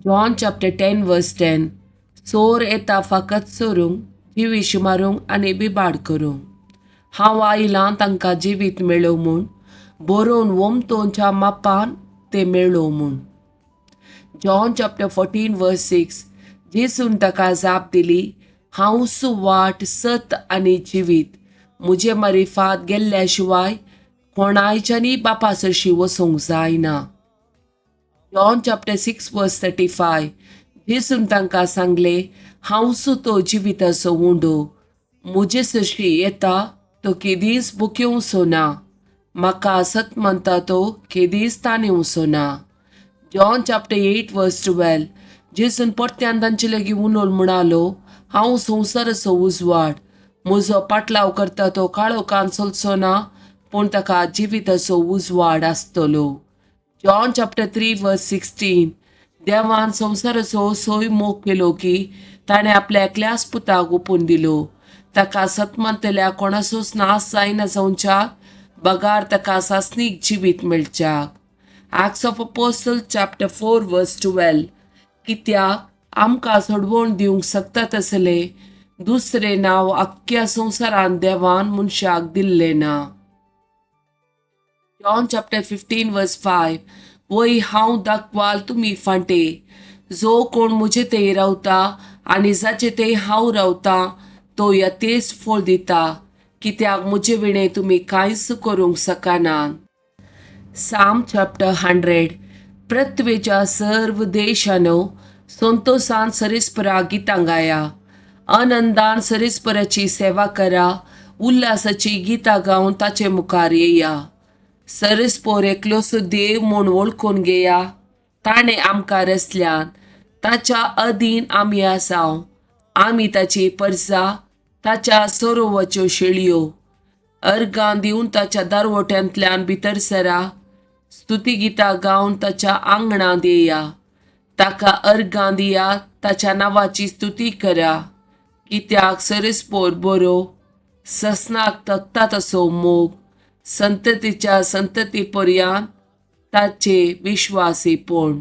John chapter 10 verse 10. चोर येता फकत चोरूंक, जिवीश मारूंक आनी बिबाड करूंक. हांव आयलां तांकां जिवीत मेळोवं म्हूण, बरोवन वोमतोंच्या मापान तें मेळोवं म्हूण. John chapter 14 verse 6. जेजून ताका जाप दिली, हांवच वाट, सत आनी जिवीत. म्हजे मारिफात गेल्ल्या शिवाय कोणायच्यानी बापा सरशी वचूंक जायना. John chapter 6 verse 35. जेजून तांकां सांगलें, हांवच तो जिविताचो उंडो. म्हजे सरशी येता तो केदींच भुकेवचो ना, म्हाका सत मानता तो केदींच ताणेवचो ना. John chapter 8 verse 12. जेजून परत्यान तांचे लागीं उलोवन म्हणालो, हांव संवसाराचो उजवाड. म्हजो पाटलाव करता तो काळोखान चलचो ना, पूण ताका जिविताचो उजवाड आसतलो. John chapter 3 verse 16. देवान संवसाराचो सोय मोग केलो की ताणें आपल्या एकल्याच पुताक ओपून दिलो, ताका सतमानतल्या कोणाचोच नाश जायना जावच्याक, बगार ताका सासणीक जिवीत मेळच्याक. Acts of Apostle chapter 4 verse 12. कित्याक आमकां सोडवण दिवंक शकता तसलें दुसरें नांव अख्ख्या संवसारांत देवान मनशाक दिल्लें ना. John chapter 15 verse 5. वय हांव दाखवाल, तुमी फांटे. जो कोण म्हजे थंय रावता आनी जाचे थंय हांव रावता तो यथेच फळ दिता, कित्याक म्हजे विणें तुमी कांयच करूंक शकनात. साम चॅप्टर 100. पृथ्वेच्या सर्व देशानो, संतोषान सरिस्परा गितां गाया. आनंदान सरिस्पराची सेवा करा. उल्हासाची गितां गावन ताचे मुखार येया. सरस्पोर एकलोसो देव म्हूण वळखून घेया. ताणें आमकां रचल्यान, ताच्या अधीन आमी आसाव. आमी ताची परसा, ताच्या सरोवाच्यो शेळयो. अर्गां दिवन ताच्या दारवट्यांतल्यान भितर सरा. स्तुती गितां गावन ताच्या आंगणांत येया. ताका अर्गां दिया, ताच्या नांवाची स्तुती करा. कित्याक सरस्पोर बरो, ससनाक तकता तसो मोग, संततीच्या संतती पर्यंत ताचे विश्वासीपण.